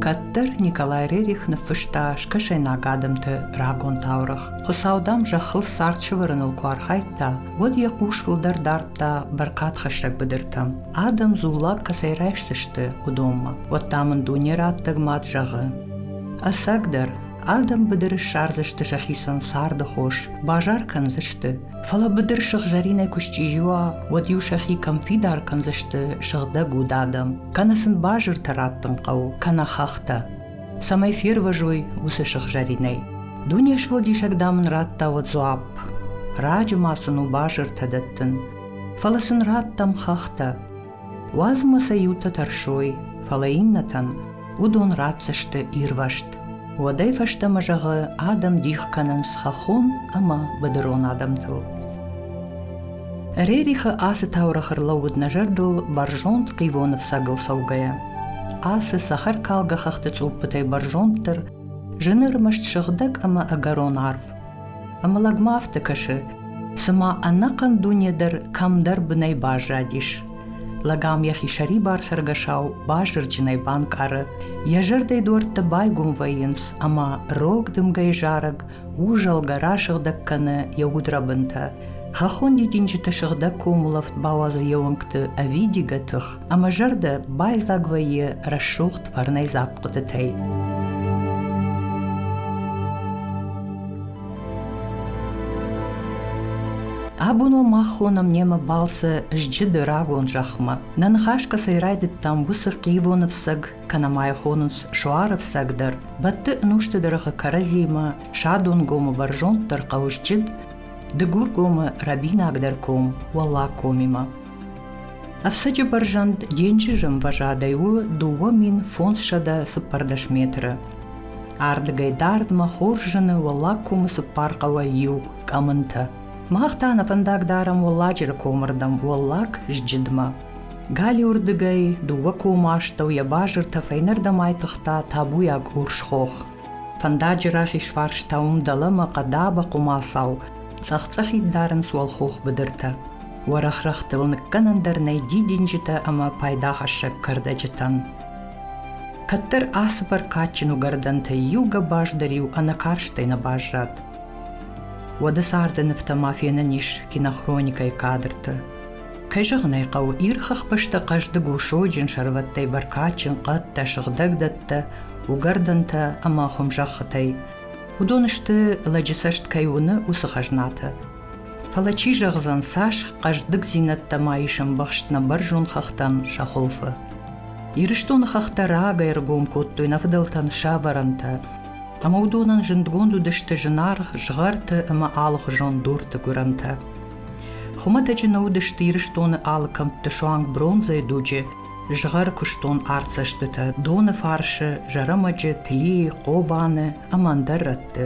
Кӕддӕр Николай Рерих ныффыста скӕсӕйнаг адӕмты рагон таурӕгъ. Хуыцау, дам, зӕххыл цард сӕвӕрыныл куы архайдта, уӕд йӕ хъус фылдӕр дардта бӕркадхӕссӕг быдыртӕм. Адӕм дзуллаг кӕцӕй райсдзысты, уыдонмӕ. Уӕд та мын дуне раттӕг мад зӕгъы: Ӕцӕгдӕр, адӕм быдыры ссардзысты сӕхицӕн царды хос, базар кӕндзысты, фӕлӕ быдыр сыгъзӕринӕй куы счъизи уа, уӕд-иу сӕхи кӕм фидар кӕндзысты сыгъдӕг уд адӕм, кӕнӕ сын базыртӕ раттын хъӕуы, кӕнӕ хӕхтӕ, цӕмӕй фервӕзой уыцы сыгъзӕринӕй. Дуне сфӕлдисӕг, дам, ын радта уӕд дзуапп: Раджы ма сын у базыртӕ дӕттын, фӕлӕ сын раттӕм хӕхтӕ. Уадз ӕмӕ сӕ иутӕ тӕрсой, фӕлӕ иннӕтӕн уыдон ратдзысты ирвӕзт. Уӕдӕй фӕстӕмӕ, зӕгъы, адӕм дих кӕнынц хӕххон ӕмӕ быдырон адӕмтыл. Рерихы ацы таурӕгъ ӕрлӕууыд нӕ зӕрдыл бӕрзонд хъивоны фцӕгыл цӕугӕйӕ. Ацы цӕхӕркалгӕ хӕхты цъуппытӕй бӕрзонддӕр зыны ӕрмӕст сыгъдӕг ӕмӕ ӕгӕрон арв. Ӕмӕ лӕгмӕ афтӕ кӕсы, цыма ӕнӕхъӕн дуне дӕр кӕмдӕр бынӕй баззадис. Лӕг ӕм йӕхи сӕрибар цӕргӕсау базырджынӕй банкъары, йӕ зӕрдӕйы дуӕрттӕ байгом вӕййынц ӕмӕ рог дымгӕйы зарӕг узӕлгӕ расыгъдӕг кӕны йӕ удрӕбынтӕ. Хӕххон дидинджыты сыгъдӕг комулӕфт бауадзы йӕ уӕнгты ӕвидигӕ тых ӕмӕ зӕрдӕ байдзаг вӕййы рӕсугъд фӕрнӕйдзаг хъуыдытӕй. Абон уӕ мах хонӕм немӕ балцы Зджыды рагон зӕхмӕ. Нӕ ныхас кӕцӕй райдыдтам, уыцы хъивон ӕфцӕг, кӕнӕ ма йӕ хонынц Суары ӕфцӕг дӕр, бӕтты ӕнусты дӕргъы кӕрӕдзиимӕ Садонгомы бӕрзонддӕр хъӕу Зджыд, Дыгургомы рӕбинагдӕр ком Уӕллаг комимӕ. Ӕфцӕджы бӕрзӕнд денджызы ӕмвӕзадӕй у 2514 метры. Ардыгӕй дардмӕ хорз зыны Уӕллаг комы цыппар хъӕуӕй иу Къӕмынтӕ. Мах та нӕ фӕндаг дарӕм Уӕлладжыры комырдӕм Уӕллаг Зджыдмӕ. Галиуырдыгӕй дыууӕ комы астӕу йӕ базыртӕ фӕйнӕрдӕм айтыгъта табуйаг урс хох. Фӕндаджы рахиз фарс та уым дӕлӕмӕ хъӕдабӕ хъуымацау цъӕх-цъӕхид дарынц уӕлхох быдыртӕ. Уӕрӕх рӕгътыл ныккӕнӕн дӕр нӕй дидинджытӕ ӕмӕ пайдахӕссӕг кӕрдӕджытӕн. Кӕддӕр ацы бӕркадджын уыгӕрдӕнтӕй иу гӕбаз дӕр-иу ӕнӕкарстӕй нӕ баззад. Уӕды царды нывтӕ ма фенӕн ис кинохроникӕйы кадрты. Кӕй зӕгъын ӕй хъӕуы, Ир хӕхбӕстӕ хъӕздыг у сойджын сӕрвӕттӕй бӕркадджын хъӕдтӕ, сыгъдӕг дӕттӕ, уыгӕрдӕнтӕ ӕмӕ хуымзӕххытӕй. Уыдон сты, лӕджы цӕст кӕй уыны, уыцы хӕзнатӕ. Фӕлӕ чи зӕгъдзӕн, цас хъӕздыгдзинӕдтӕ ма ис ӕмбӕхст нӕ бӕрзонд хӕхтӕн сӕ хуылфы. Ирыстоны хӕхтӕ рагӕй ӕргом кодтой нӕ фыдӕлтӕн сӕ ӕвӕрӕнтӕ, ӕмӕ уыдонӕн зындгонд уыдысты зынаргъ згъӕрты ӕмӕ алыхуызон дурты гуырӕнтӕ. Хуымӕтӕджы нӕ уыдысты Ирыстоны алы кӕмтты суанг бронзӕйы дуджы згъӕр куыстон артдзӕстытӕ Доныфарсы, Зӕрӕмӕджы, Тлийы, Хъобаны ӕмӕ ӕндӕр рӕтты.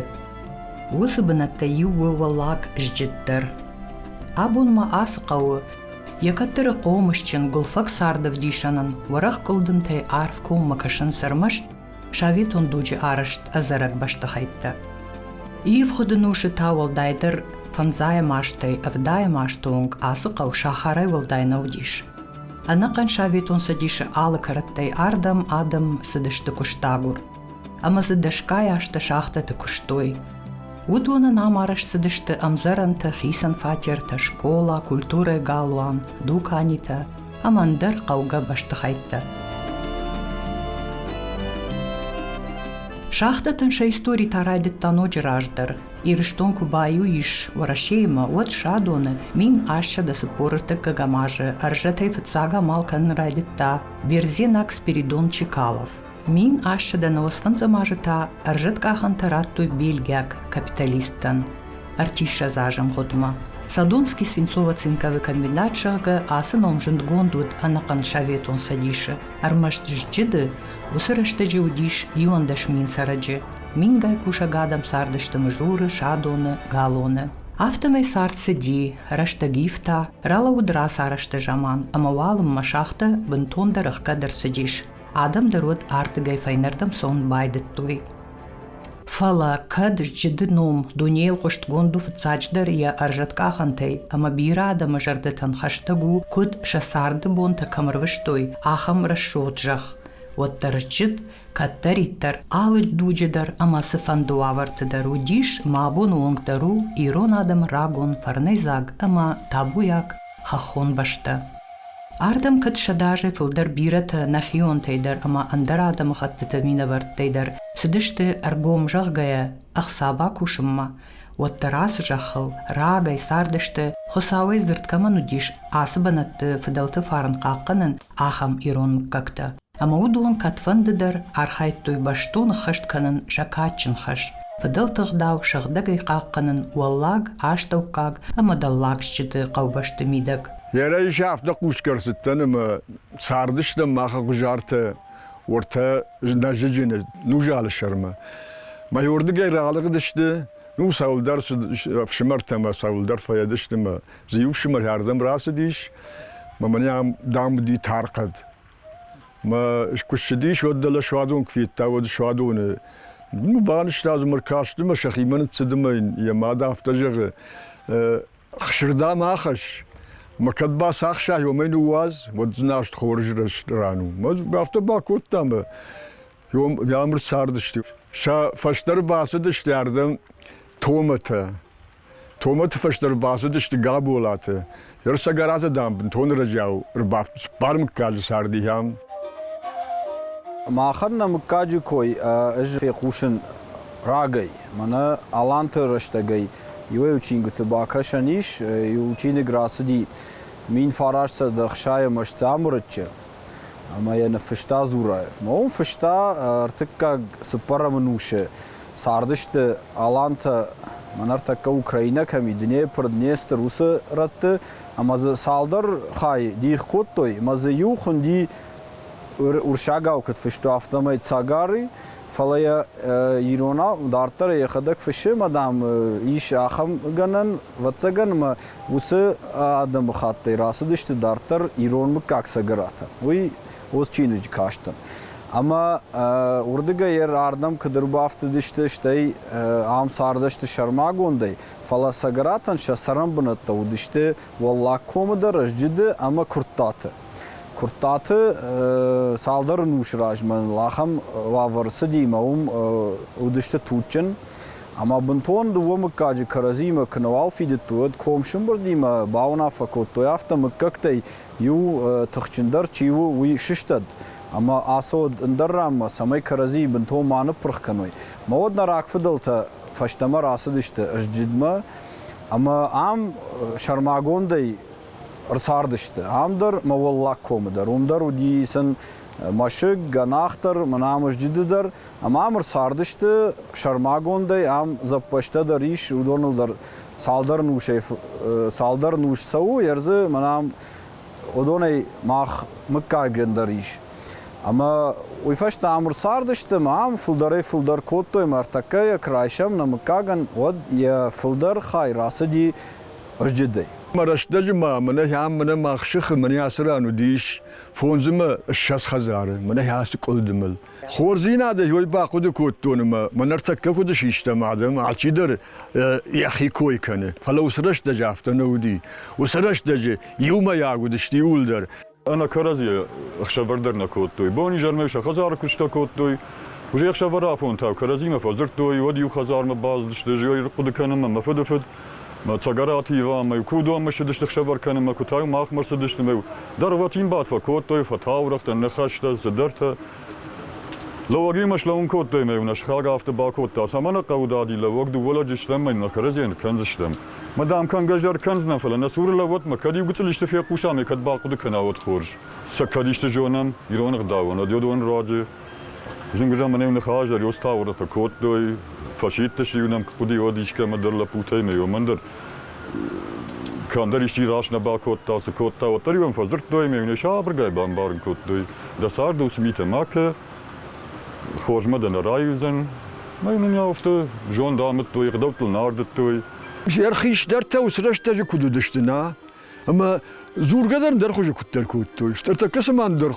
Уыцы бынӕттӕй иу у Уӕллаг Зджыд дӕр. Абон ма ацы хъӕуы йӕ кӕддӕры хъомысджын, гуылфӕг цардӕвдисӕнӕн уӕрӕх къуылдымтӕй арф коммӕ кӕсынц ӕрмӕст советон дуджы арӕзт ӕдзӕрӕг бӕстыхӕйттӕ. Ивгъуыд ӕнусы та уӕлдайдӕр фӕндзайӕм азтӕй ӕвдайӕм азты онг ацы хъӕу сахарӕй уӕлдай нӕ уыдис. Ӕнӕхъӕн Советон Цӕдисы алы кӕрӕттӕй ардӕм адӕм цыдысты куыстагур. Ӕмӕ дзы дӕсгай азтӕ шахтӕты куыстой. Уыдонӕн ам арӕзт цыдысты ӕмдзӕрӕнтӕ, хицӕн фатертӕ, скъола, культурӕйы галуан, дуканитӕ ӕмӕ ӕндӕр хъӕугӕ бӕстыхӕйттӕ. Шахтӕтӕн сӕ истори та райдыдта ноджы раздӕр. Ирыстон куы баиу ис Уӕрӕсеимӕ, уӕд Садоны 1843 азы ӕрзӕтӕй фыццаг амал кӕнын райдыдта бердзенаг Спиридон Чекалов. 1895 азы та ӕрзӕткъахӕнтӕ радтой бельгиаг капиталисттӕн ӕртиссӕдз азы ӕмгъуыдмӕ. Садонский свинцово-цинковый комбинат, зӕгъгӕ, ацы ном зындгонд уыд ӕнӕхъӕн Советон Цӕдисы. Ӕрмӕст Зджыды уыцы рӕстӕджы уыдис 11 000 цӕрӕджы. Мингай кусӕг адӕм цардысты Мызуры, Садоны, Галоны. Афтӕмӕй цард цыди, рӕстӕг ивта, ралӕууыд рацарӕзты заман, ӕмӕ уалынмӕ шахтӕ бынтондӕр ӕхгӕд ӕрцыдис. Адӕм дӕр уӕд ардыгӕй фӕйнӕрдӕм цӕуын байдыдтой. Фӕлӕ кӕд Зджыды ном дунейыл хъуыстгонд у фыццаджыдӕр йӕ ӕрзӕткъахӕнтӕй ӕмӕ бирӕ адӕмы зӕрдӕтӕн хӕстӕг у, куыд сӕ царды бонтӕ кӕм ӕрвыстой, ахӕм рӕсугъд зӕхх. уӕддӕр зджыд кӕддӕриддӕр алы дуджы дӕр ӕмӕ цыфӕнды уавӕрты дӕр уыдис мӕ абоны онг дӕр у ирон адӕмы рагон фӕрнӕйдзаг ӕмӕ табуйаг хӕххон бӕстӕ. Ардӕм кӕд сӕдӕазӕй фылдӕр бирӕтӕ нӕхионтӕй дӕр ӕмӕ ӕндӕр адӕмыхӕттыты минӕвӕрттӕй дӕр цыдысты ӕргом зӕгъгӕйӕ ӕхца бакусынмӕ, уӕддӕр ацы зӕххыл рагӕй цардысты, Хуыцауӕй дзырд кӕмӕн уыдис, ацы бынӕтты фыдӕлты фарн хъахъхъӕнын ахӕм ирон мыггӕгтӕ. Ӕмӕ уыдон кӕдфӕнды дӕр архайдтой бӕстон ӕххӕст кӕнын сӕ кадджын хӕс, фыдӕлты ӕгъдау сыгъдӕгӕй хъахъхъӕнын уӕллаг, астӕуккаг ӕмӕ дӕллаг стджыты хъӕубӕсты мидӕг. Йӕ ис афтӕ хъусгӕ ӕрцыдтӕн ӕмӕ цардыстӕм мах Ӕгъуызартӕ уӕртӕ Нӕзыджыны Нузалы сӕрмӕ. Мӕ уырдыгӕй ралыгъдысты, ну, цӕуылдӕр ӕфсымӕртӕ мӕ цӕуылдӕр фӕедысты мӕ дзы иу ӕфсымӕр ардӕм рацыдис, мӕ мӕнӕ ам, дам, уыди тархъӕд. Мӕ куы ссыдис, уӕд дӕлӕ суадон куы федта, уӕд суадоны ну, банызта дзы мӕ ркасты мӕ сӕхимӕ ныццыд ӕмӕ йын йӕ мад афтӕ зӕгъы, хсырдӕм ахӕсс, мӕ кӕд бацахсай, уымӕй ныууадз, уӕд дзынаст хорз ран у. Мӕ афтӕ бакодта мӕ ам ӕрцардысты. Сӕ фӕстӕ бацыдысты ардӕм Томатӕ. Томаты фӕстӕ ӕрбацыдысты Габолаты. Ӕрцӕгӕраты, дам, бынтон ӕрӕджиау ӕрбафтыд цыппар мыггаджы царди ам. Махӕн нӕ мыггаджы кой ӕз фехъусын рагӕй. Мӕнӕ аланты рӕстӕгӕй иуӕй-иу чингуыты бакӕсӕн ис. Иу чиныг рацыди 1960 азты Амырыччы ӕмӕ йӕ ныффыста Зураев. Но уым фыста ӕртыккаг цыппӕрӕм ӕнусы цардысты алантӕ, мӕнӕ ӕртӕккӕ Украинӕ кӕм и, Днепр, Днестр, уыцы рӕтты, ӕмӕ дзы цалдӕр хай дих кодтой, ӕмӕ дзы иу хуынди урсагау куыд фыстой, афтӕмӕй Цагары, фӕлӕ йӕ иронау дарддӕр йӕхӕдӕг фыссы, ӕмӕ, дам, ис ахӕм гӕнӕн, ӕвӕццӕгӕн, ӕмӕ уыцы адӕмыхаттӕй рацыдысты дарддӕр ирон мыггаг Цӕгӕратӕ. Уый уыцы чиныджы кастӕн. Ӕмӕ уырдыгӕй ардӕм куыд ӕрбафтыдысты, стӕй ам цардысты сӕрмагондӕй, фӕлӕ Цӕгӕратӕн сӕ цӕрӕнбынӕттӕ уыдысты Уӕллаг комы дӕр, Зджыды ӕмӕ Куырттаты. Куырттаты цалдӕр ӕнусы размӕ ахӕм уавӕр цыди ӕмӕ уым уыдысты туджджын. Ӕмӕ бынтон дыууӕ мыггаджы кӕрӕдзиимӕ куы нӕуал фидыдтой, уӕд комсымбырдимӕ бауынаффӕ кодтой, афтӕ мыггӕгтӕй иу тыхджындӕр чи у, уый сыстӕд ӕмӕ ацӕуӕд ӕндӕр ранмӕ, цӕмӕй кӕрӕдзийы бынтон ма ныппырх кӕной. Мӕ уӕд нӕ рагфыдӕлтӕ фӕстӕмӕ рацыдысты Зджыдмӕ ӕмӕ ам сӕрмагондӕй ӕрцардысты. Ам дӕр мӕ Уӕллаг комы дӕр. Уым дӕр уыди сын мӕсыг, гӕнах дӕр, мӕнӕ ам Зджыды дӕр. Ӕмӕ ам ӕрцардысты сӕрмагондӕй, ам дзӕппӕзтӕ дӕр ис, уыдоныл дӕр цалдӕр нусӕй цалдӕр нус цӕуы, ӕрдзы мӕнӕ ам уыдонӕй мах мыггагӕн дӕр ис. Ӕмӕ уый фӕстӕ ам ӕрцардысты ӕмӕ ам фылдӕрӕй-фылдӕр кодтой ӕмӕ ӕртӕккӕ йӕ куы райсӕм нӕ мыггагӕн, уӕд йӕ фылдӕр хай рацыди Зджыдӕй. Мӕ рӕстӕджы ма мӕнӕ ам, мӕнӕ мах сыхы, мӕнӕ ацы ран уыдис фондзымӕ 20 хӕдзары, мӕнӕ ацы къуылдымыл. Хорздзинадӕй уый бахъуыды кодтон ӕмӕ мӕ ныртӕккӕ куыд систӕм адӕм, алчидӕр йӕхи кой кӕны. Фӕлӕ уыцы рӕстӕджы афтӕ нӕ уыди. Уыцы рӕстӕджы иумӕйаг уыдысты иууылдӕр. Ӕнӕ кӕрӕдзийӕ ӕхсӕвӕр дӕр нӕ кодтой. Бон-изӕрмӕ сӕ хӕдзары куыстӕ кодтой. Уже ӕхсӕвӕр афонтау кӕрӕдзимӕ фӕдзырдтой, уӕд иу хӕдзармӕ бацыдысты, ӕз ӕрхъуыды кӕнынмӕ мӕ фыдыфыд, мӕ Цӕгӕраты Иванмӕ, куы уыдонмӕ ссыдысты ӕхсӕвӕр кӕнынмӕ, куы та-иу махмӕ рцыдысты, ӕмӕ-иу дӕргъвӕтин бадт фӕкодтой, фӕтаурӕгътӕ, ныхӕстӕ, цыдӕртӕ. Лӕууӕгимӕ слӕууын кодтой ӕмӕ-иу нӕ сыхаг афтӕ бакодта, цӕмӕ нӕ хъӕуы дади, лӕууӕг дыууӕ лӕджы стӕм ӕмӕ нӕ кӕрӕдзийӕн кӕндзыстӕм. Мӕ дам кӕнгӕ зӕр кӕндзынӕн, фӕлӕ нӕ цуры лӕууӕд мӕ кӕд иу гыццыл исты фехъуса ӕмӕ кӕд бахъуыды кӕна, уӕд хорз. Сӕ кӕд исты зонӕм, ирон ӕгъдауӕн, уӕд уыдон руаджы зынгызӕн мӕнӕ ныхас дӕр таурӕгътӕ кодтой, фӕсидтысты-иу нӕм куы хъуыди, уӕд искӕмӕ дӕр лӕппутӕй ӕмӕ уымӕн дӕр кӕмдӕр исчи раст нӕ бакодта, цы кодта, уӕддӕр-иу ӕм фӕдзырдтой ӕмӕ-иу нӕ сабыргай бамбарын кодтой, дӕ царды уыцы митӕ ма кӕ, хорзмӕ дӕ нӕ раивдзӕн. Мӕ нын афтӕ зонд амыдтой, ӕгъдӕуттыл нӕ ардыдтой. Хистӕртӕ уыцы рӕстӕджы куыд уыдысты, нӕ? Ӕмӕ дзургӕ дӕр ӕндӕр хуызы куыддӕр кодтой. Ныртӕккӕ цыма ӕндӕр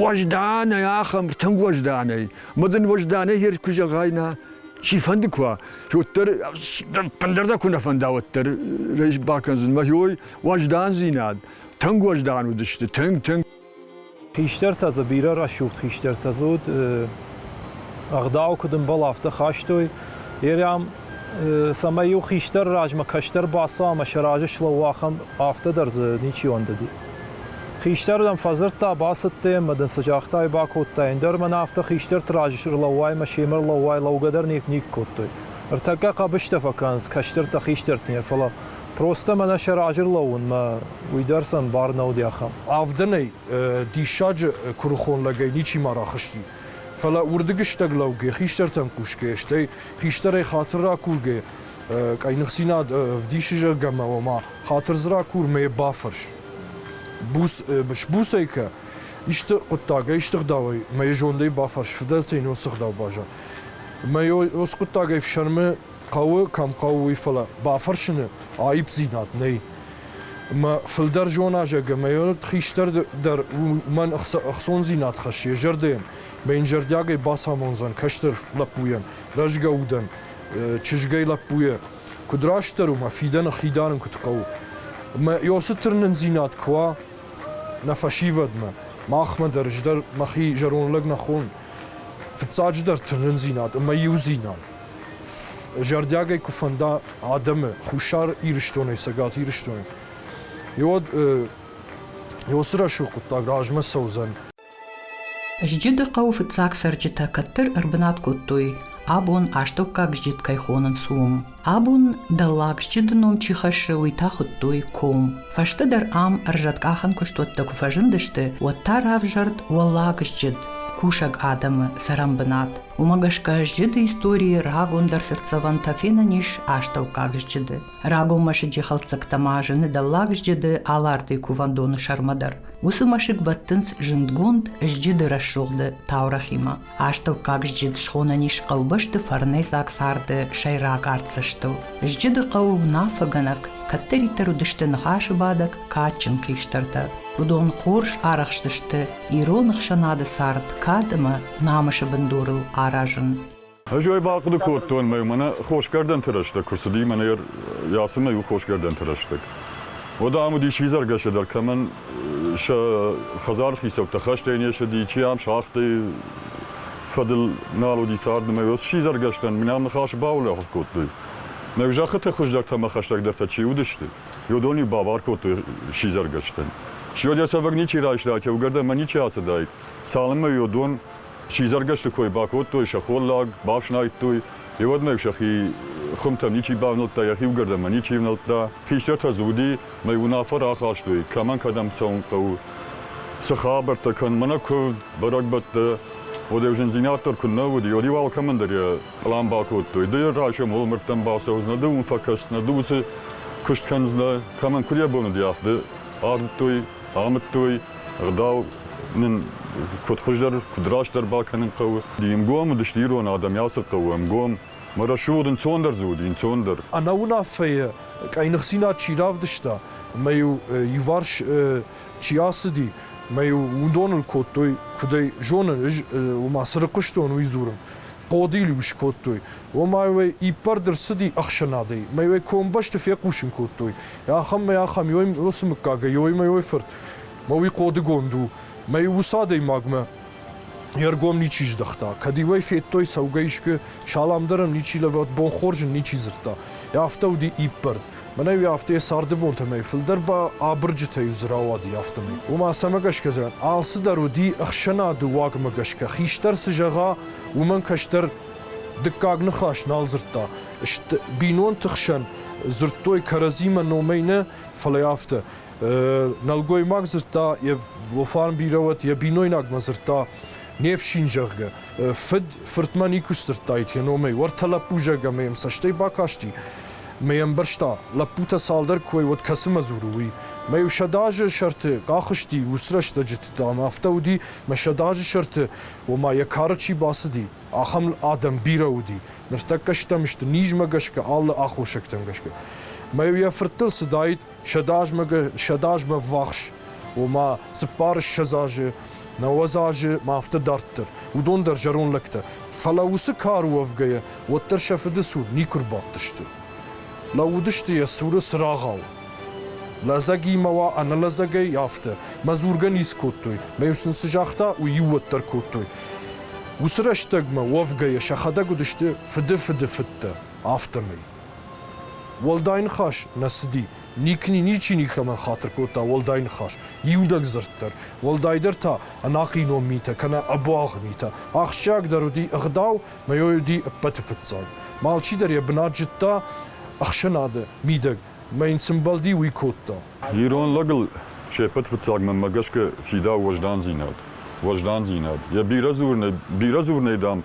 уӕзданӕй ахӕм, тынг уӕзданӕй. Мӕ дын уӕзданӕй хер куы зӕгъай, нӕ, чи фӕнды куы уа, уӕддӕр ӕндӕр дӕ куы нӕ фӕнда, уӕддӕр бакӕндзӕн. Мӕ хиой уӕздандзинад, тынг уӕздан уыдысты, тынг, тынг. Хистӕртӕ дзы бирӕ рӕсугъд хистӕртӕ дзы уыд. Ӕгъдау куыд ӕмбӕлы, афтӕ хастой. Ерӕм, цӕмӕй-иу хистӕр размӕ кӕстӕр бацуа ӕмӕ сӕ разы слӕууа, ахӕм афтӕ дӕр дзы ничи уӕндыди. Хистӕр дӕм фӕдзырдта, бацыдтӕ ӕмӕ дын цы загътай, бакодтай, ӕндӕр мӕнӕ афтӕ хистӕрты разы ӕрлӕууай ӕмӕ семӕ ӕрлӕууай, лӕугӕ дӕр никуы кодтой. Ӕртӕккӕ хъӕбыстӕ фӕкӕнынц кӕстӕртӕ хистӕртимӕ, фӕлӕ просто мӕнӕ сӕ разы ӕрлӕууынмӕ уый дӕр сӕм бар нӕ уыди ахӕм. Авдӕнӕй диссаджы куырыхон лӕгӕй ничи ма рахызти. Фӕлӕ уырдыгыстӕг лӕугӕ, хистӕртӕм хъусгӕ, стӕй хистӕрӕй хатыр ракургӕ, къӕйныхдзинад ӕвдисы, зӕгъгӕ мӕ ома хатыр дзы ракур мӕ йӕ бафӕрс. Буц, сбуц ӕй кӕ, исты хъуыддагӕй, исты гъдауӕй мӕ йӕ зондӕй бафӕрс, фыдӕлтӕй йын уыцы гъдау баззад. Мӕ уыцы хъуыддагӕй ӕфсӕрмы хъӕуы, кӕм хъӕуы, уый, фӕлӕ бафӕрсыны аипдзинад нӕй. Мӕ фылдӕр зоназӕг ӕмӕ йӕ хистӕр дӕр уымӕн ӕхцондзинад хӕссы йӕ зӕрдӕйӕн, мӕ йын зӕрдиагӕй бацамондзӕн кӕстӕр лӕппуйӕн, рӕзгӕ удӕн, чызгӕй лӕппуйӕ. Куыд растдӕр у, мӕ фидӕны хи дарын куыд хъӕуы. Мӕ уыцы тырнындзинад куы уа нӕ фӕсивӕдмӕ, махмӕ дӕр, ӕз дӕр мӕхи зӕронд лӕг нӕ хонын, фыццаджыдӕр тырнындзинад ӕмӕ иудзинад. Зӕрдиагӕй куы фӕнда адӕмы Хуссар Ирыстонӕй Цӕгат Ирыстонӕй, уӕд уыцы рӕсугъд хъуыддаг размӕ цӕудзӕн. Зджыды хъӕуы фыццаг цӕрджытӕ кӕддӕр ӕрбынат кодтой, абон астӕуккаг зджыд кӕй хонынц, уым. Абон дӕллаг зджыды ном чи хӕссы, уый та хуыдтой ком. Фӕстӕдӕр ам ӕрзӕткъахӕн куыстуӕттӕ куы фӕзындысты, уӕд та равзӕрд уӕллаг зджыд, кусӕг адӕмы цӕрӕнбынат. Уымӕ гӕсгӕ зджыды историйы рагондӕр цыртдзӕвӕнтӕ фенӕн ис астӕуккаг зджыды. Рагон мӕсыджы хӕлддзӕгтӕ ма зыны дӕллаг зджыды Алардыйы кувӕндоны сӕрмӕ дӕр. Уыцы мӕсыг бӕттынц зындгонд Зджыды рӕсугъды таурӕгъимӕ. Астӕуккаг зджыд схонӕн ис хъӕубӕсты фӕрнӕйдзаг царды сӕйраг артдзӕстыл. Зджыды хъӕуы уынаффӕгӕнӕг кӕддӕриддӕр уыдысты ныхасы бадӕг кадджын хистӕртӕ. Уыдон хорз арӕхстысты ирон ӕхсӕнады цард кад ӕмӕ намысы бындурыл аразын. Ӕз ӕй бахъуыды кодтон, мӕ мӕнӕ хосгӕрдӕнты рӕстӕг куы рцыди, мӕнӕ йӕ иу хосгӕрдӕнты рӕстӕг. Уӕд ам уыди сидзӕргӕсы дӕр, кӕмӕн сӕ хӕдзары хицӕуттӕ хӕстӕй не ссыди, чи ам шахтӕйы фӕдыл нал уыди царды, мӕ уыцы сидзӕргӕстӕн мын ам ныхас баулӕфт кодтой. Нӕ зӕххыты хуыздӕртӕ ӕмӕ хӕстӕгдӕртӕ чи уыдысты, уыдон-иу бабар кодтой сидзӕргӕстӕн. Сиодӕ цӕвӕг ничи райстаид, еугӕрдӕмӕ ничи ацыдаид, цалынмӕ уыдон Сидзӕргӕсты кой бакодтой, сӕ холлаг бафснайдтой, уӕдмӕ сӕхи хуымтӕм ничи бавнӕлдта, йӕхи угӕрдӕнмӕ ничи внӕлдта. Хистӕртӕ дзы уыди, мӕ уынаффӕ рахастой, кӕмӕн кӕдӕм цӕуын хъӕуы, цы хабӕрттӕ кӕн, мӕнӕ куывд, бӕрӕгбӕттӕ. Уӕд зындзинад дӕр куы нӕ уыди, уӕд-иу алкӕмӕн дӕр йӕ пълан бакодтой. Ды райсом уӕлмӕрдтӕм бацӕудзынӕ, ды уым фӕкӕсдзынӕ, ды уыцы куыст кӕндзынӕ, кӕмӕн куыд йӕ бон уыди, афтӕ ардыдтой, амыдтой. Ӕгъдау нын куыд хуыздӕр, куыд растдӕр бакӕнын хъӕуы. Ӕмгом уыдысты ирон адӕм, ацы хъӕуы ӕмгом. Мӕ рӕсугъд ӕнцондӕр дзы уыди, ӕнцондӕр. Ӕнӕуынаффӕйы къӕйныхдзинад чи равдыста ӕмӕ-иу иуварс чи ацыди, ӕмӕ-иу уыдоныл кодтой, куыд ӕй зонын, ӕз ома цы рыхъуыстон, уый дзурын. Хъодыйыл-иу скодтой. Ома-иу иппӕрд ӕрцыди ӕхсӕнадӕй, мӕ-иу ӕй комбӕсты фехъусын кодтой. Ахӕм мӕ ахӕм, уыцы мыггагӕй, ой мӕ ой фырт, мӕ уый хъодыгонд у, мӕ уыцы адӕймагмӕ йе ргом ничи здӕхта. Кӕд-иу ӕй федтой цӕугӕ искуы, салам дӕр ӕм ничи лӕвӕрд, бонхорз ын ничи дзырдта. Афтӕ уыди иппӕрд. Мӕнӕ уый афтӕ йӕ царды бонтӕм ӕй фылдӕр ба абырджытӕ-иу дзы рауади, афтӕмӕй. Уымӕ цӕмӕ гӕсгӕ зӕгъӕн, алцыдӕр уыди ӕхсӕнады уагмӕ гӕсгӕ. Хистӕр цы зӕгъа, уымӕн кӕстӕр дыккаг ныхас нал дзырдта. Бинонты хсӕн дзырдтой кӕрӕдзимӕ номӕй нӕ, фӕлӕ афтӕ. Нӕлгоймаг дзырдта, йӕ фарн бирӕ уӕд, йӕ бинойнагмӕ дзырдта, не фсин, зӕгъгӕ. Фыд фыртмӕ никуы сдзырдтаид йӕ номӕй. Уӕртӕ лӕппу, зӕгъгӕ, ӕмӕ йӕм цӕстӕй бакасти. Мӕ йӕ ӕмбӕрста, лӕппутӕ цалдӕр куы уой, уӕд кӕцымӕ дзуры, уый. Мӕ-иу 100 азы сӕрты ахызти уыцы рӕстӕджыты, дам, афтӕ уыди, мӕ 100 азы сӕрты, ома йӕ кары чи бацыди, ахӕм адӕм бирӕ уыди. Ныртӕккӕ стӕм сты низмӕ гӕсгӕ, алы аххосӕгтӕм гӕсгӕ. Мӕ-иу йӕ фырттыл цыдаид 100 азмӕ ввахс, ома 24 азы, 90 азы ма афтӕ дарддӕр. Уыдон дӕр зӕронд лӕгтӕ. Фӕлӕ уыцы кары уӕвгӕйӕ, уӕддӕр сӕ фыды цур никуы рбадтысты. Лӕууыдысты йӕ цуры цырагъау. Лӕдзӕгимӕ уа, ӕнӕлӕдзӕгӕй, афтӕ. Мӕ дзургӕ ницы кодтой. Мӕ-иу сын цы загъта, уый иу уӕддӕр кодтой. Уыцы рӕстӕгмӕ уӕвгӕйӕ сӕхӕдӕг уыдысты фыды фыды фыдтӕ, афтӕмӕй. Уӕлдай ныхас нӕ цыди. Никни ничи никӕмӕн хатыр кодта уӕлдай ныхас, иунӕг дзырд дӕр, уӕлдайдӕр та ӕнахъинон митӕ кӕнӕ ӕбуалгъ митӕ. Ахсджиагдӕр уыди ӕгъдау, мӕ уыди ӕппӕты фыццаг. Алчидӕр йӕ бынат зыдта ӕхсӕнады мидӕг, мӕ йын цы мбӕлди, уый кодта. Ирон лӕгыл се ппӕт фыццаг мӕнмӕ гӕсгӕ фидауы уӕздандзинад. Уӕздандзинад. Йӕ бирӕ дзурынӕй, бирӕ дзурынӕй, дам,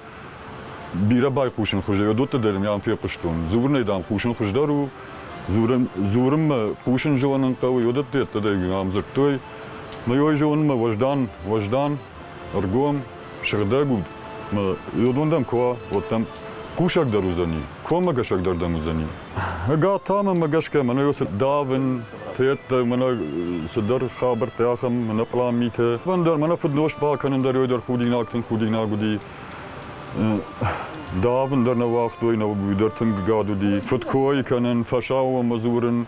бирӕ байхъусын хуыздӕр. Уыдӕттӕ дӕр ын фехъуыстон. Дзурынӕй, дам, хъусын хуыздӕр у, дзурын, дзурынмӕ хъусын зонын хъӕуы. Уыдӕттӕ дӕр ам дзырдтой. Мӕ ой зонынмӕ уӕздан, уӕздан, ӕргом, сыгъдӕг уд. Мӕ уыдон дӕм куы уа, уӕд дӕм хъусӕг дӕр уыдзӕни, коммӕгӕсӕг дӕр дӕм уыдзӕни. Ӕгад та мӕнмӕ гӕсгӕ мӕнӕ цы давын, теттӕ, мӕнӕ цыдӕр хабӕрттӕ ахӕм, мӕнӕ пълан митӕ. Ӕндӕр мӕнӕ фыднозт бакӕнын дӕр дӕр худинаг, тынг худинаг уыди. Давын дӕр нӕ уагътой, нӕ уый дӕр тынг гад уыди. Фыдкой кӕнын, фӕсаууонмӕ дзурын.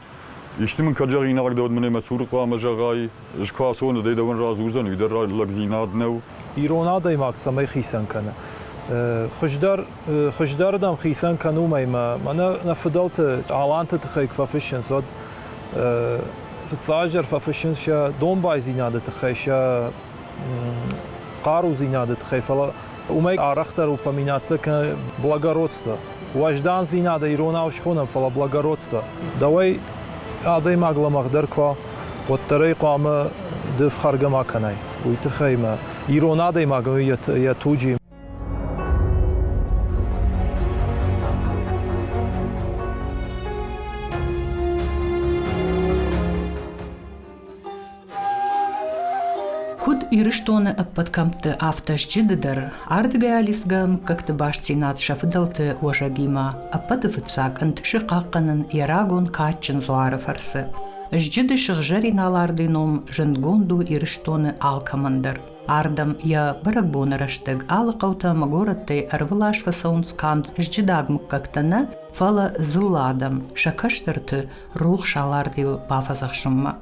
Исты мын кӕд зӕгъинаг дӕ, уӕд мын ӕй мӕ цуры хъуамӕ зӕгъай. Ӕз куы ацӕуон, уӕд ӕй дӕуӕн радзурдзӕн, уый дӕр лӕгдзинад нӕу. Ирон адӕймаг цӕмӕй хицӕн кӕны? Хуыздӕр, хуыздӕрдӕм хицӕн кӕны уымӕй мӕ мӕнӕ нӕ фыдӕлты аланты тыххӕй куы фӕфыссынц, уӕд фыццаджыдӕр фӕфыссынц сӕ домбайдзинады тыххӕй, сӕ хъарудзинады тыххӕй, фӕлӕ уымӕй арӕхдӕр упоминаться кӕны благородство. Уӕздандзинады иронау схонӕм, фӕлӕ благородство. Дӕуӕй адӕймаг лӕмӕгъдӕр куы уа, уӕддӕр ӕй хъуамӕ ды фхӕргӕ ма кӕнай. Уый тыххӕй мӕ ирон адӕймагӕн йӕ туджы Куыд Ирыстоны ӕппӕт кӕмтты, афтӕ Зджыды дӕр ардыгӕй алидзгӕ мыггӕгты бастдзинад сӕ фыдӕлты уӕзӕгимӕ ӕппӕты фыццаг ӕнтысы хъахъхъӕнын йӕ рагон кадджын дзуары фӕрцы. Зджыды сыгъзӕрин Алардыйы ном зындгонд у Ирыстоны алкӕмӕн дӕр. Ардӕм йӕ бӕрӕгбоны рӕстӕг алы хъӕутӕ ӕмӕ горӕттӕй ӕрвылаз фӕцӕуынц канд зджыдаг мыггӕгтӕ нӕ, фӕлӕ дзыллӕ адӕм сӕ кӕстӕрты рухс Алардыйыл бафӕдзӕхсынмӕ.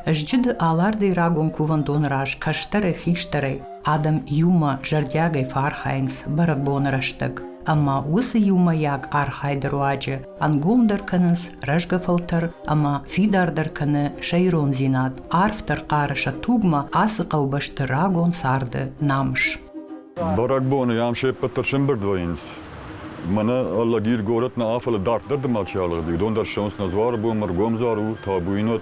Зджыды Алардыйы рагон кувӕндоны раз кӕстӕрӕй-хистӕрӕй адӕм иумӕ зӕрдиагӕй фӕархайынц бӕрӕгбоны рӕстӕг ӕмӕ уыцы иумӕйаг архайды руаджы ӕнгомдӕр кӕнынц рӕзгӕ фӕлтӕр ӕмӕ фидардӕр кӕны сӕ ирондзинад, арфдӕр хъары сӕ тугмӕ ацы хъӕубӕсты рагон царды намыс. Бӕрӕгбоны ам се ппӕт дӕр сӕмбырд вӕййынц. Мӕнӕ Алагир горӕт нӕ, фӕлӕ дарддӕр дӕр ма чи алыгъди, уыдон дӕр ссӕуынц нӕ дзуары бон, ӕргом дзуар у, табуйнот.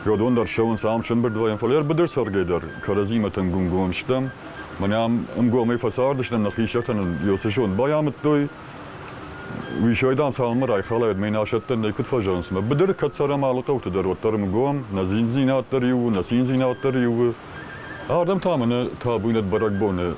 Уыдон дӕр ссӕуынц, ам сӕмбырд вӕййӕм, фӕлӕ ӕрбыдыр цӕргӕй дӕр кӕрӕдзимӕ тынг ӕнгом стӕм. Мӕнӕ ам ӕнгомӕй фӕцардыстӕм, нӕ хистӕртӕ нын цы зонд байамыдтой, уый дам, цалынмӕ райхалай, уӕдмӕ йын асӕттӕн нӕй, куыд фӕзӕгъынц. Мӕ быдыры кӕд цӕрӕм алы хъӕуты дӕр, уӕддӕр ӕнгом, нӕ зиндзинад дӕр иу у, нӕ циндзинад дӕр иу у. Ардӕм та мӕнӕ табуйнаг бӕрӕгбоны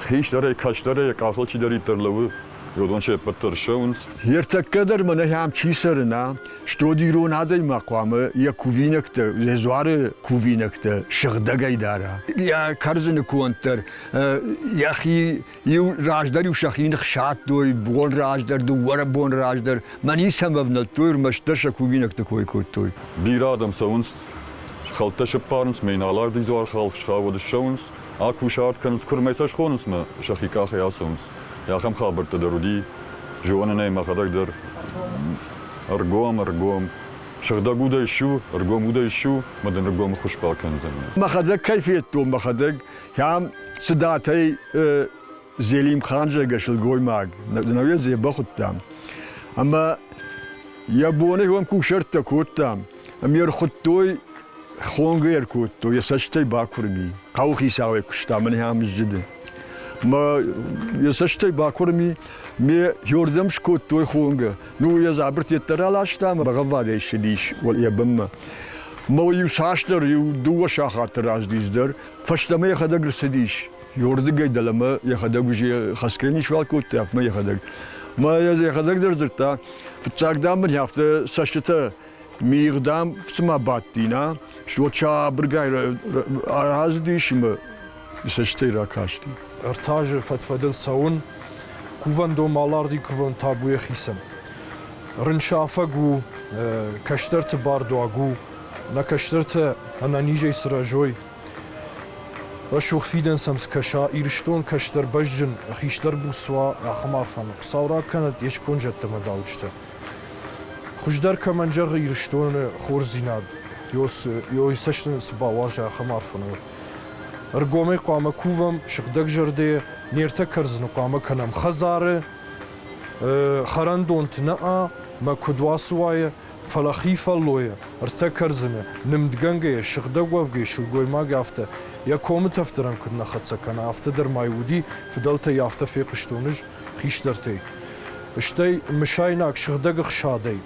хистӕрӕй, кӕстӕрӕй йӕ къахыл чидӕриддӕр лӕууы, уыдон се ппӕт дӕр ссӕуынц. Ӕртӕккӕ дӕр мӕнӕ ам чи цӕры, нӕ, стод ирон адӕймаг хъуамӕ йӕ кувинӕгтӕ, йӕ дзуары кувинӕгтӕ сыгъдӕгӕй дара. Йӕ кӕрдзыны конд дӕр йӕхи иу раздӕр-иу сӕхи ныхсадтой, бон раздӕр, дыууӕ бон раздӕр. Мӕ ницӕмӕ ӕвнӕлдтой, ӕрмӕстдӕр сӕ кувинӕгты кой кодтой. Бирӕ адӕм цӕуынц, хӕлттӕ сыппарынц, ме инӕлар дзуар хал схауд ссӕуынц, акусарт кӕнынц, куырмӕй сӕ схонынц мӕ сӕхи къахӕй ацӕуынц. Ахӕм хабӕрттӕ дӕр уыди, зонын ӕй мӕхӕдӕг дӕр. Ӕргом, ӕргом. Сыгъдӕг удӕй ссу, ӕргом удӕй ссу, мӕ дын ӕргом ӕххуыс бакӕндзӕн. Мӕхӕдӕг кӕй федтон, мӕхӕдӕг Ахӕм цыдӕртӕй Зелимхан, зӕгъгӕ, сылгоймаг, нӕуӕдз дзӕбӕх уыдтам. Ӕмӕ йӕ боныгон кусӕрттӕ кодтам, ӕмӕ йӕ ӕрхуыдтой, хонгӕ ӕркодтой, йӕ цӕстӕй бакуырми. Хъӕуыхицауӕй куыста мӕнӕ ам Зджыды. Мӕ йӕ цӕстӕй бакуырми, ме ёрдӕм скодтой хонгӕ. Ну, йӕ дзабыртӕ дӕр аласта ӕмӕ бӕгъӕввадӕй ссыдис йӕ бынмӕ. Мӕ иу цасдӕр, иу дыууӕ сахаты раздис дӕр, Фӕстӕмӕ йӕхӕдӕг рцыдис. Ёрдыгӕй дӕлӕмӕ йӕхӕдӕг уже хӕсгӕ ничуал кодта, афтӕ йӕхӕдӕг. Мӕ йӕхӕдӕг дӕр дзырдта, фыццаг, дам, мын афтӕ цӕстытӕ мигъ, дам, цыма бадти, на, что сабыргай араздис ӕмӕ цӕстӕй ракасти. Ӕртӕ фӕд-фӕдыл цӕуын, кувӕндон Маларди кувӕн табуйӕ хицӕн. Рынсафӕг у, Кӕстӕрты бардуаг у, нӕ кӕстӕртӕ ӕнӕнизӕй сырӕзой. Рӕсугъд фидӕн сӕм скӕса, Ирыстон кӕстӕр бӕзджын, хистӕр буц уа, ахӕм арфӕн Хуыцау ракӕнӕд йе сконд зӕдтӕ мӕ дауджытӕ. Хуыздӕр кӕмӕн зӕгъы Ирыстоны хорздзинад, йой цӕст ын цы бауарза, ахӕм арфӕ уӕд. Ӕргомӕй хъуамӕ кувӕм, сыгъдӕгзӕрдӕйӕ, не ртӕ кӕрдзыны хъуамӕ кӕнӕм хӕдзары, хӕрӕндонты нӕ, мӕ куыд уа цы уайы, фӕлӕ хи фӕллойы ӕртӕ кӕрдзыны, нымдгӕнгӕйӕ, сыгъдӕг уӕвгӕйӕ сылгоймаг афтӕ йӕ комы тӕфдӕрӕн куыд нӕ хӕццӕ кӕна, афтӕ дӕр ма уыди, фыдӕлтӕй афтӕ фехъуыстон ӕз хистӕртӕй. Стӕй мысайнаг сыгъдӕг ӕхсадӕй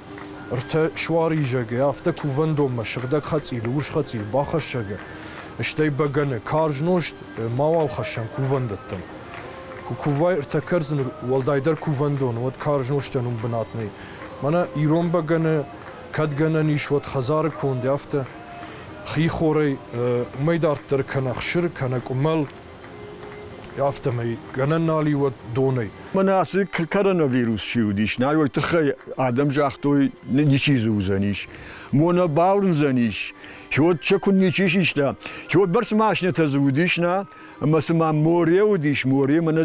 ӕртӕ суаризӕгӕй афтӕ кувӕндонмӕ сыгъдӕг хӕцъилы, урс хӕцъил бахӕссӕгӕ, стӕй бӕгӕны, карз нозт мауал хӕссӕм кувӕндӕттӕм. Куы кувай ӕртӕ кӕрдзыны, уӕлдайдӕр кувӕндон, уӕд карз нозтӕн уым бынат нӕй. Мӕнӕ ирон бӕгӕны кӕд гӕнӕн ис, уӕд хӕдзары конд афтӕ хи хорӕй уымӕй дарддӕр кӕнӕ хсыр, кӕнӕ къуымӕл, афтӕмӕй гӕнӕн нал и уӕд донӕй. Мӕнӕ ацы коронавирус чи уыдис, нӕ уый тыххӕй адӕм загътой, ничи дзы уыдзӕнис. Мона бауырндзӕнис, уӕд сӕ куыд ничи систа, уӕд бӕрц машинӕтӕ дзы уыдис, нӕ, ӕмӕ цыма море уыдис, море мӕнӕ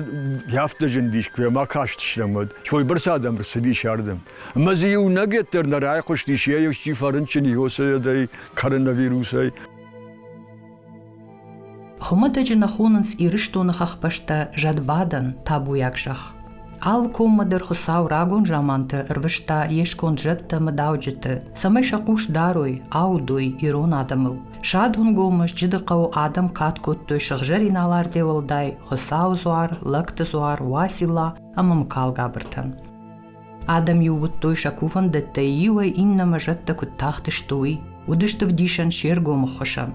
афтӕ зындис, куы ма кастыстӕм, уӕд. Уыйбӕрц адӕм ӕрцыдис ардӕм. Ӕмӕ дзы иунӕг дӕр нӕ райхъуыстис, йӕ исчи фӕрынчын иосӕй, коронавирусӕй. Хуымӕтӕджы нӕ хонынц Ирыстоны хӕхбӕстӕ зӕдбадӕн, табуйаг зӕхх. Алы коммӕ дӕр Хуыцау рагон заманты ӕрвыста йе сконд зӕдтӕ ӕмӕ дауджыты, цӕмӕй сӕ хъус дарой, аудой ирон адӕмыл. Садонгомы Зджыдыхъӕуы адӕм кад кодтой сыгъзӕрин алардӕй уӕлдай Хуыцауы дзуар, Лӕгты дзуар, Уацилла ӕмӕ Мыкалгабыртӕн. Адӕм-иу уыдтой сӕ кувӕндӕттӕй иуӕй иннӕмӕ зӕдтӕ куыд тахтысты, уый, уыдысты вдисӕн се ргом ӕххуысӕн.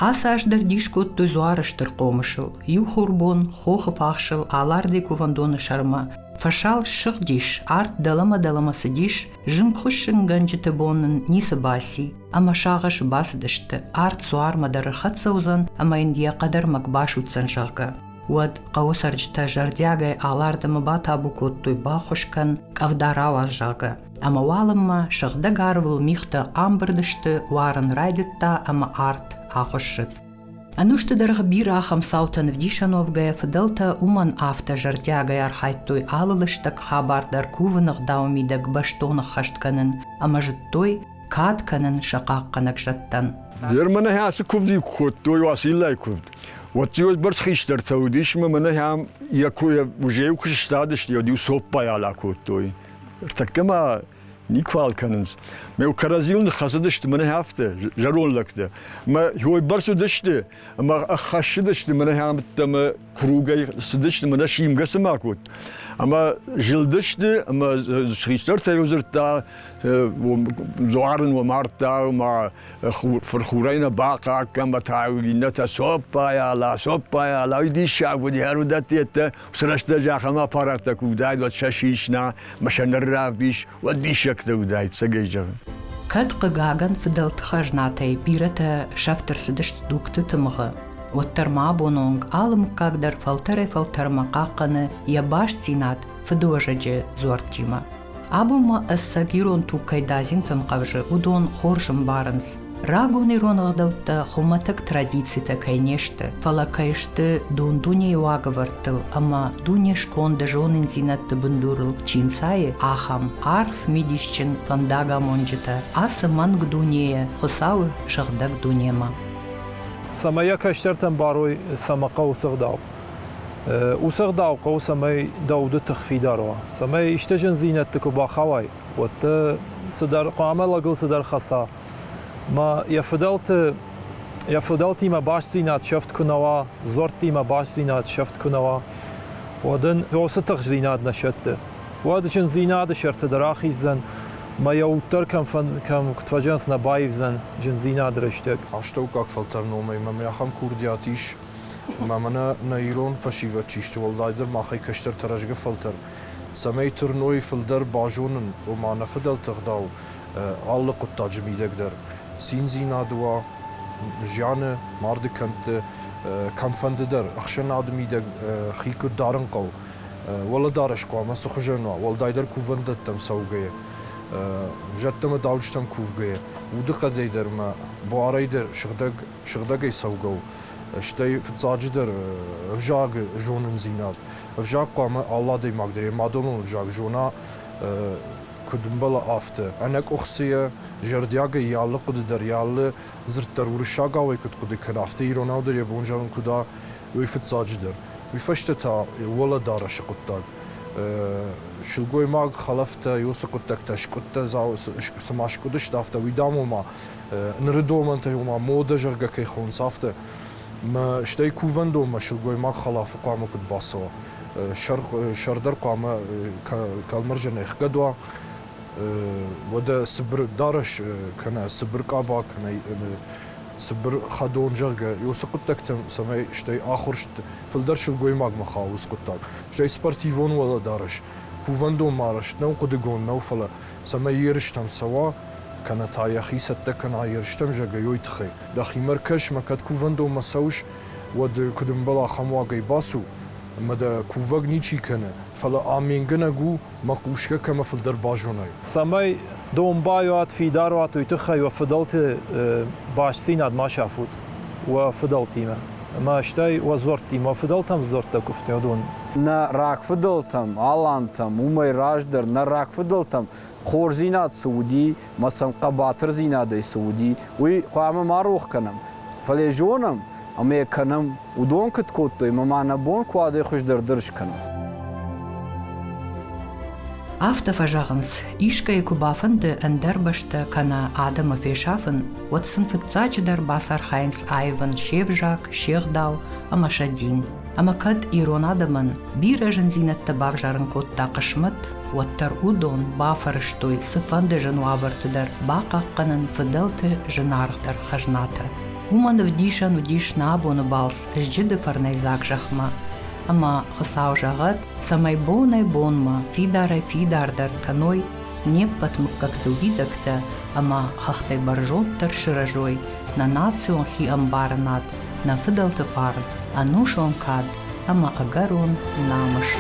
Ацы аз дӕр дис кодтой дзуары стыр хъомысыл. Иу хурбон хохы фахсыл Алардыйы кувӕндоны сӕрмӕ фӕсал ссыгъдис, арт дӕлӕмӕ-дӕлӕмӕ цыдис, зынгхуыссынгӕнджыты бон ын ницы баци, ӕмӕ сагъӕсы бацыдысты, арт дзуармӕ дӕр ӕрхӕццӕ уыдзӕн ӕмӕ йын йӕ хъӕдӕрмӕг басудздзӕн, зӕгъгӕ. Уӕд хъӕуы цӕрджытӕ зӕрдиагӕй Алардымӕ батабу кодтой баххуыс кӕн, къӕвда рауадз, зӕгъгӕ. Ӕмӕ уалынмӕ сыгъдӕг арвыл мигътӕ амбырд сты, уарын райдыдта ӕмӕ арт ахуыссыд. Ӕнусты дӕргъы бирӕ ахӕм цаутӕн ӕвдисӕн уӕвгӕйӕ фыдӕлтӕ уымӕн афтӕ зӕрдиагӕй архайдтой алы лыстӕг хабар дӕр кувыны ӕгъдауы мидӕг бӕстон ӕххӕст кӕнын ӕмӕ зыдтой кад кӕнын сӕ хъахъхъӕнӕг зӕдтӕн. Германы ацы куывд-иу куы кодтой, Уациллайы куывд, уӕд-иу бӕрц хистӕртӕ уыдис ӕмӕ мӕнӕ ахӕм йӕ уже-иу куы сыстадысты, уӕд-иу цоппай ала кодтой. Ӕртӕккӕ ма никуал кӕнынц. Мӕ кӕрӕдзийыл ныххӕцыдысты мӕнӕ афтӕ, зӕронд лӕгтӕ. Мӕ уыйбӕрц уыдысты ӕмӕ ӕххӕссыдысты мӕнӕ амыдта ӕмӕ кругӕй цыдысты, мӕнӕ симгӕ цыма кодт. Ӕмӕ зылдысты ӕмӕ хистӕртӕ иу дзырдта, дзуар ын уӕ мардта, ӕмӕ фырхурӕй нӕ бахъахъхъӕ ӕмӕ та иннӕтӕ цоппайала, цоппайала, уый диссаг уыди, ӕруыдӕттӕ Уыцы рӕстӕджы ахӕм аппараттӕ куы уыдаид, уӕд сӕ сисна мӕ сӕ ныррӕвдис, уӕд диссӕгтӕ уыдаид, цӕгӕй зӕгъын. Кӕд, хъыгагӕн, фыдӕлты хӕзнатӕй бирӕтӕ сӕфт ӕрцыдысты дугты тымыгъы, уӕддӕр ма абоны онг алы мыггаг дӕр фӕлтӕрӕй-фӕлтӕрмӕ хъахъхъӕны йӕ бастдзинад фыдыуӕзӕджы дзуӕрттимӕ. Абон ма ӕцӕг ирон туг кӕй дадзинтӕн хъӕвзы, уыдон хорз ӕмбарынц, рагон ирон ӕгъдӕуттӕ хуымӕтӕг традицитӕ кӕй не сты, фӕлӕ кӕй сты дун-дунейы уагӕвӕрдтыл ӕмӕ дуне сконды зонындзинӕдты бындурыл чи нцайы, ахӕм арф мидисджын фӕндагамонджытӕ ацы мӕнг дунейӕ Хуыцауы сыгъдӕг дунемӕ. Цӕмӕй йӕ кӕстӕртӕн барой, цӕмӕ хъӕуы цы гъдау. Уыцы ӕгъдау хъӕуы, цӕмӕй дӕ уды тых фидар уа, цӕмӕй исты зындзинӕдты куы бахауай, уӕд дӕ цыдӕр хъуамӕ лӕгыл цыдӕр хӕца. Мӕ йӕ фыдӕлты йӕ фыдӕлтимӕ бастдзинад сӕфт куы нӕ уа, дзуӕрттимӕ бастдзинад сӕфт куы нӕ уа, уӕд ын уыцы тыхстдзинад нӕ сӕтты. Уӕд зындзинады сӕрты дӕр ахиздзӕн, мӕ йӕ уд дӕр кӕм, кӕм куыд фӕзӕгъынц, нӕ баивдзӕн зындзинады рӕстӕг. Астӕуккаг фӕлтӕр номӕй мӕм ахӕм курдиат ис, Ӕмӕ мӕнӕ нӕ ирон фӕсивӕд чи сты, уӕлдайдӕр махӕй кӕстӕртӕ рӕзгӕ фӕлтӕр, цӕмӕй тырной фылдӕр базонын, ома нӕ фыдӕлты ӕгъдау алы хъуыддаджы мидӕг дӕр циндзинад уа, зианы, марды кӕндты, кӕмфӕнды дӕр ӕхсӕнады мидӕг хи куыд дарын хъӕуы, уӕлӕдарӕс хъуамӕ цы хуызӕн уа, уӕлдайдӕр кувӕндӕттӕм цӕугӕйӕ. Зӕдтӕ мӕ дауджытӕм кувгӕйӕ, удыхъӕдӕй дӕр мӕ буарӕй дӕр сыгъдӕг, сыгъдӕгӕй цӕугӕ у. Стӕй фыццаджыдӕр ӕвзагы зонындзинад. Ӕвзаг хъуамӕ алы адӕймаг дӕр йӕ мадӕлон ӕвзаг зона, куыд ӕмбӕлы, афтӕ. Ӕнӕкъуыхцыйӕ, зӕрдиагӕй йӕ алы хъуыды дӕр, йӕ алы дзырд дӕр уырыссагау ӕй куыд хъуыды кӕна, афтӕ иронау дӕр йӕ бон зӕгъын куыд уа, уый фыццаджыдӕр. Уый фӕстӕ та уӕлӕдарӕсы хъуыддаг. Сылгоймаг хӕлӕфтӕ, уыцы хъуыддӕгтӕ скъуыдтӕ цыма скъуыдысты, афтӕ уый дам ома ныры домӕнтӕ ома модӕ зӕгъгӕ кӕй хонынц, афтӕ. Мӕ стӕй кувӕндонмӕ сылгоймаг хӕлафы хъуамӕ куыд бацӕуа? Сӕр, сӕр дӕр хъуамӕ кӕлмӕрзӕнӕй ӕхгӕд уа. Уӕдӕ цыбыр дарӕс кӕнӕ цыбыр къаба кӕнӕ цыбыр хӕдон, зӕгъгӕ, уыцы хъуыддӕгтӕм цӕмӕй стӕй ахуырст фылдӕр сылгоймагмӕ хауы уыцы хъуыддаг. Стӕй спортивон уӕлӕдарӕс, кувӕндонмӕ арӕзт нӕу, хъуыдыгонд нӕу, фӕлӕ цӕмӕй ерыстӕм цӕуа, кӕнӕ та йӕхи цӕттӕ кӕна ерыстӕм, зӕгъгӕ, уый тыххӕй. Дӕхимӕ ркӕс мӕ кӕд кувӕндонмӕ цӕуыс, уӕд куыд ӕмбӕлы, ахӕм уагӕй бацу, ӕмӕ дӕ кувӕг ничи кӕны, фӕлӕ аменгӕнӕг у, мӕ хъусгӕ кӕмӕ фылдӕр базонай. Цӕмӕй домбай уат, фидар уат, уый тыххӕй уӕ фыдӕлты бастдзинад ма сафут уӕ фыдӕлтимӕ. Ӕмӕ стӕй уӕ дзуӕрттимӕ, уӕ фыдӕлтӕм дзуӕрттӕ куывтой, уыдон. Нӕ рагфыдӕлтӕм, алантӕм, уымӕй раздӕр нӕ рагфыдӕлтӕм хорздзинад цы уыди, мӕ сӕм хъӕбатырдзинадӕй цы уыди, уый хъуамӕ ма рох кӕнӕм. Фӕлӕ зонӕм ӕмӕ йӕ кӕнӕм, уыдон куыд кодтой ӕмӕ ма нӕ бон куы уӕдӕй хуыздӕр дырыс кӕнӕм. Афтӕ фӕзӕгъынц, искӕйы куы бафӕнды ӕндӕр бӕстӕ кӕнӕ адӕмы фесафын, уӕд сын фыццаджыдӕр бацархайынц аивын се взаг, се гъдау ӕмӕ сӕ дин. Ӕмӕ кӕд ирон адӕмӕн бирӕ зындзинӕдтӕ бавзарын кодта хъысмӕт, уӕддӕр уыдон бафӕрӕзтой цыфӕнды зын уавӕрты дӕр бахъахъхъӕнын фыдӕлты зынаргъдӕр хӕзнатӕ. Уымӕн ӕвдисӕн уыдис нӕ абоны балц Зджыды фӕрнӕйдзаг зӕхмӕ. Ӕмӕ Хуыцау зӕгъӕд, цӕмӕй бонӕй-бонмӕ фидарӕй-фидардӕр кӕной не ппӕт мыггӕгты уидӕгтӕ ӕмӕ хӕхтӕй бӕрзонддӕр сырӕзой нӕ национ хиӕмбарынад, нӕ фыдӕлты фарн, ӕнусон кад ӕмӕ ӕгӕрон намыс.